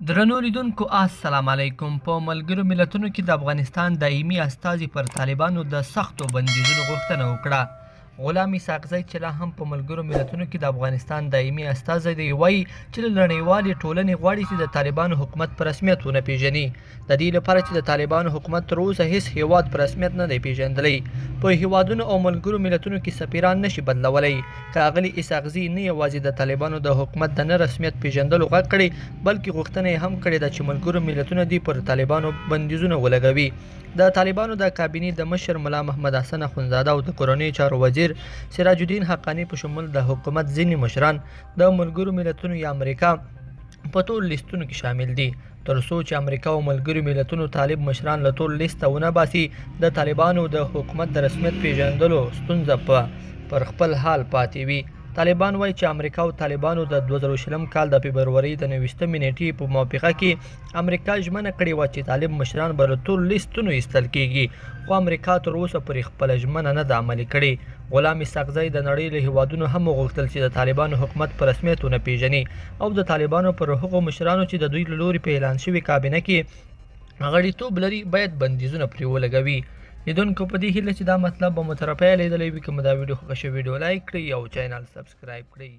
درنو لیدونکو السلام علیکم. په ملګرو ملتونو کې د افغانستان دایمي استازي پر طالبانو د سختو بندیزونو غوښتنه وکړه. غلام اسحاقزی چې لا هم په ملګرو ملتونو کې د افغانستان دایمي استازی دی، وایي چې له نړیوالې ټولنې غواړي چې د طالبانو حکومت په رسمیت ونه پیژني. د دې لپاره چې د طالبانو حکومت تر اوسه هیڅ هیواد په رسمیت نه دی پیژندلی، په هیوادونو او ملګرو ملتونو کې سفیران نشي بدلولی. ښاغلي اسحاقزي نه یوازې د طالبانو د حکومت د نه رسمیت پیژندلو غږ کړی، بلکې غوښتنه یې هم کړې ده چې ملګرو ملتونه دې پر طالبانو بندیزونه ولګوي. د طالبانو د کابینې د مشر ملا محمد حسن اخندزاده او د کورنیو چارو وزیر سراج الدین حقاني په شمول د حکومت ځینې مشران د ملګرو ملتونو یا امریکا په تور لیستونو کې شامل دي. تر څو چې امریکا او ملګرو ملتونو طالب مشران له تور لیسته ونه باسي، د طالبانو د حکومت د رسمیت پیژندلو ستونزه په پر خپل حال پاتې وي. طالبان وایي چې امریکا او طالبانو د 2020 کال د فبرورۍ د 29مې نیټې په موافقه کې امریکا ژمنه کړې وه چې طالب مشران به له تور لیستونو ایستل کیږي، خو امریکا تر اوسه پرې خپله ژمنه نه ده عملي کړې. غلام اسحاقزی د نړۍ له هیوادونو هم وغوښتل چې د طالبانو حکومت په رسمیت ونه پیژني او د طالبانو پر هغو مشرانو چې د دوی له لوري په اعلان شوې کابینه کې غړیتوب لري باید بندیزونه پرې ولګوي. لیدونکو په دې هیله چې دا مطلب به مو تر پایه لیدلی وي. که مو دا ویډیو خوښه شوې، ویډیو لایک کړئ او چینل سبسکرایب کړئ.